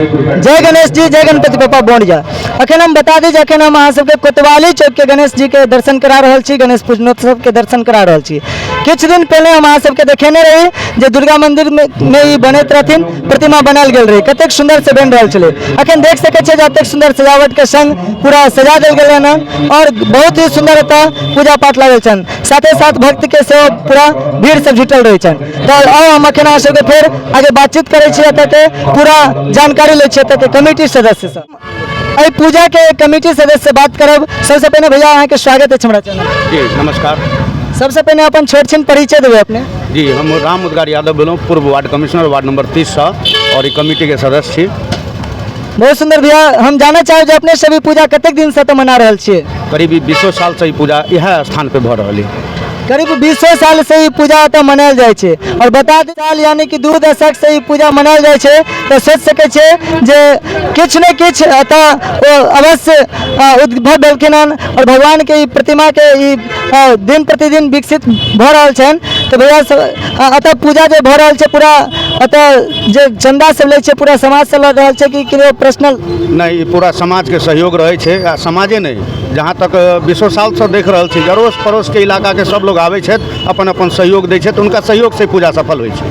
जय गणेश जी, जय गणपति बप्पा मोरया। अखन हम बता दी जे अखन हम अहाँ सबके कोतवाली चौक के गणेश जी के दर्शन करा रहल छी, गणेश पूजनोत्सव के दर्शन करा रहल छी। किछु दिन पहले हम अहाँ सबके देखेने रही जे दुर्गा मंदिर में ई बनैत रहथिन, प्रतिमा बनायल गेल रही, कतेक सुंदर से बनि रहल छलै। अखन देख सकै छियै जे एतेक सुंदर सजावट के संग पूरा सजा देल गेल हन और बहुत ही सुंदर एतऽ पूजा पाठ लागल छनि। साथे साथ भक्त के सेहो पूरा भीड़ सब जुटल रहै छनि। तऽ आउ, हम अखन अहाँ सबके फेर आगे बातचीत करै छी, एतऽ के पूरा जानकारी लै छी एतऽ के कमिटी सदस्य सब। एहि पूजा के कमिटी सदस्य से बात करब। सबसे पहिने भैया, अहाँके स्वागत अछि हमरा चैनल। जी नमस्कार। सबसे पहिने अपन छोट छिन परिचय देबै अपने। जी, हम राम उद्गार यादव भेलहुँ, पूर्व वार्ड कमिश्नर, वार्ड नंबर 30सँ और ई कमिटीके सदस्य छी। बहुत सुंदर भैया। हम जानऽ चाहब जे अपने सभी पूजा कतेक दिन से तऽ मना रहल छियै? करीब ई 20 सालसँ ई पूजा इएह स्थान पे भऽ रहल अइ। करीब 20 साल से ई पूजा एतऽ मनायल जाइ छै और बता दी, साल यानी कि 2 दशक से ई पूजा मनायल जाइ छै, तऽ सोचि सकै छियै जे किछु ने किछु एतऽ ओ अवश्य उद्भव भेलखिन हन और भगवान के ई प्रतिमा के ई दिन प्रतिदिन विकसित भऽ रहल छनि। तऽ भैया सब, एतऽ पूजा जे भऽ रहल छै, पूरा एतऽ जे चंदा सब लै छै, पूरा समाज से लऽ रहल छै कि केओ पर्सनल? नहि, ई पूरा समाजके सहयोग रहै छै आ समाजे नहि, जहाँ तक 20 सालसँ देख रहल छी, अड़ोस पड़ोसके इलाकाके सब लोग आबै छथि, अपन अपन सहयोग दै छथि। हुनका सहयोगसँ पूजा सफल होइ छै।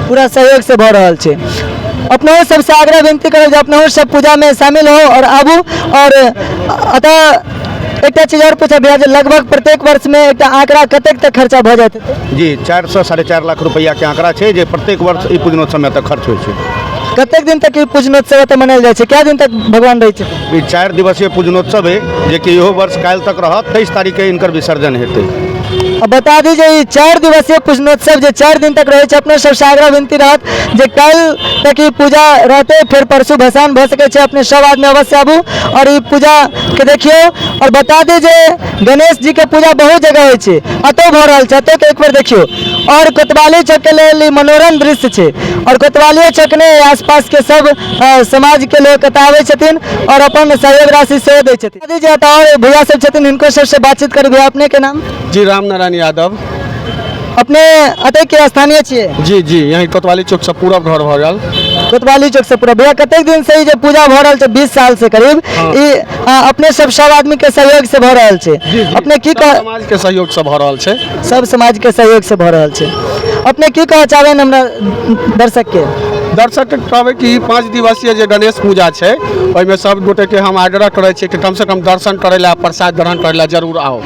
पूरा सहयोग से भऽ रहल छै। अपनहु सबसँ आग्रह विनती करब जे अपनहु सब पूजामे शामिल हो और आबू। और अतः एकटा चीज और पूछब भैया जे लगभग प्रत्येक वर्षमे एकटा आंकड़ा कतेक तक खर्चा भऽ जाइत हेतै? जी, 4 से 4.5 लाख रुपैआके आंकड़ा छै जे प्रत्येक वर्ष ई पूजनोत्सवमे एतऽ खर्च होइ छै। कतेक दिन तक ई पूजनोत्सव एतऽ मनायल जाइ छै? कए दिन तक भगवान रहै छै? ई 4 दिवसीय पूजनोत्सव है, जेकि इहो वर्ष काल्हि तक रहत। 23 तारीखके हिनकर विसर्जन हेतै। अब बता दी जे ई 4 दिवसीय पूजनोत्सव जे 4 दिन तक रहै छै, अपने सबसँ आग्रह विनती रहत जे काल्हि तक ई पूजा रहतै, फेर परसू भसान भऽ सकै छै। अपने सब आदमी अवश्य आबू और ई पूजा के देखियौ। और बता दी जे गणेश जी के पूजा बहुत जगह होइ छै, एतौ भऽ रहल छै, एतौ के एक बेर देखियौ। और कोतवाली चौक के लेल ई मनोरम दृश्य छै और कोतवालियो चौक ने, आसपास के सब समाज के लोग एतऽ आबै छथिन और अपन सहयोग राशि सेहो दै छथिन। बता दी जे एतऽ और भैया सब छथिन, हिनको सबसे बातचीत करी। भैया, अपने के नाम? जी, राम नारायण यादव। अपने एतऽ के स्थानीय छियै? जी, यहीं कोतवाली चौक से पूरब घर भऽ गेल। कोतवाली चौक से पूरा। भैया, कतेक दिन से ई जे पूजा भऽ रहल छै, 20 साल से करीब ई अपने सब सब आदमी के सहयोग से भऽ रहल छै, अपने की सब कह समाज के सहयोग से भऽ रहल छै। सब समाज के सहयोग से भऽ रहल छै। अपने की कहऽ चाहबै हमरा दर्शक के? दर्शक के कहबै कि ई 5 दिवसीय जे गणेश पूजा छै, ओहिमे सब गोटे के हम आग्रह करै छियै कि कम से कम दर्शन करै लए, प्रसाद ग्रहण करै लए जरूर आउ।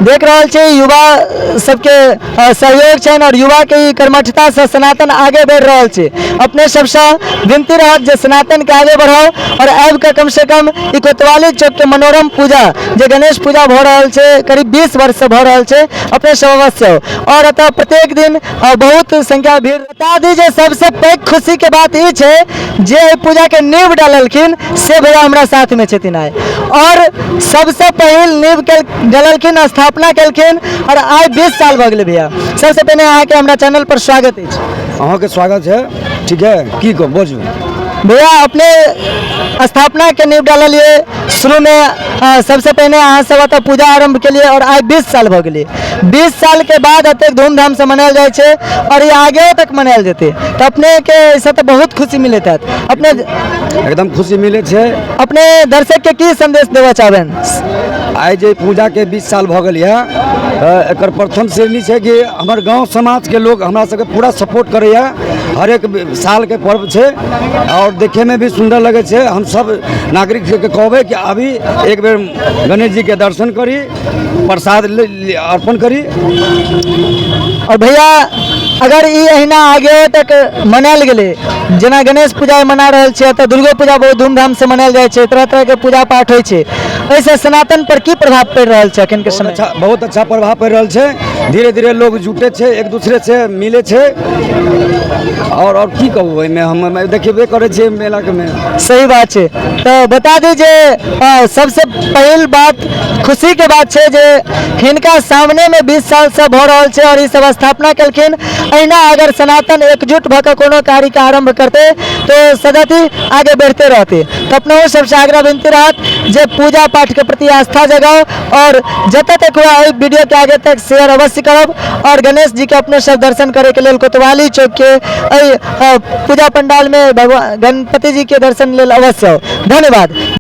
देख रहल छी, युवा सबके सहयोग छनि और युवा के ई कर्मठता से सनातन आगे बढ़ि रहल छै। अपने सबसँ विनती रहत जे सनातन के आगे बढ़ाउ और आबि कऽ कम से कम ई कोतवाली चौक के मनोरम पूजा जे गणेश पूजा भऽ रहल छै, करीब 20 वर्ष से भऽ रहल छै, अपने सब अवश्य आउ। और एतऽ प्रत्येक दिन बहुत संख्या भीड़। बता दी जे सबसे पैघ खुशी के बात ई छै जे एहि पूजा के नींव डाललखिन से भैया हमरा साथ में छथिन आइ और सबसे पहिल नींव के डललखिन, स्थापना केलखिन और आइ 20 साल भऽ गेलै। भैया, सबसे पहिने अहाँके हमरा चैनल पर स्वागत अछि। अहाँके स्वागत है। ठीक है, की कहू, बजू। भैया, अपने स्थापना के नींव डाललियै शुरूमे, सबसे पहिने अहाँ सब एतऽ पूजा आरम्भ केलियै और आइ 20 साल भऽ गेलै। 20 साल के बाद एतेक धूमधाम से मनायल जाइ छै और ई आगे तक मनायल जेतै, तऽ अपने के एहिसँ तऽ बहुत खुशी मिलैत हैत अपने? एकदम खुशी मिलै छै। अपने दर्शक के की संदेश देबऽ चाहबनि? आइ जे पूजाके 20 साल भऽ गेल यऽ, एकर प्रथम श्रेणी छै कि हमर गाँव समाजके लोक हमरा सबके पूरा सपोर्ट करैए। हरेक सालके पर्व छै आओर देखैमे भी सुन्दर लगै छै। हम सब नागरिक सबके कहबै कि अभी एक बेर गणेश जीके दर्शन करी, प्रसाद अर्पण करी। और भैया, अगर ई अहिना आगे तक मनायल गेलै, जेना गणेश पूजा मना रहल छै, तऽ दुर्गो पूजा बहुत धूमधाम से मनायल जाइ छै, तरह तरह के पूजा पाठ होइ छै, एहिसँ सनातन पर की प्रभाव पड़ि रहल छै अखन के बहुत समय? अच्छा, बहुत अच्छा प्रभाव पड़ि रहल छै। धीरे धीरे लोग जुटे छै, एक दूसरे से मिले छै। और की कहू, ओहिमे हम देखेबे करै छियै मेलाके मे। सही बात छै। तऽ बता दी जे सबसे पहिल बात, खुशी के बात छै जे हिनका सामने में 20 साल से भऽ रहल छै और ई सब स्थापना केलखिन। अहिना अगर सनातन एकजुट भऽ कऽ कोनो कार्य के आरम्भ करतै तऽ सदति आगे बढ़ते रहतै। तऽ तऽ अपनहु सबसँ आग्रह विनती रहत जे पूजा पाठके प्रति आस्था जगाउ और जतऽ तक हुआ एहि वीडियो के आगे तक शेयर अवश्य करब और गणेश जी के अपने सब दर्शन करे के लेल कोतवाली चौक के एहि पूजा पंडाल में भगवान गणपति जी के दर्शन लेल अवश्य आउ। धन्यवाद।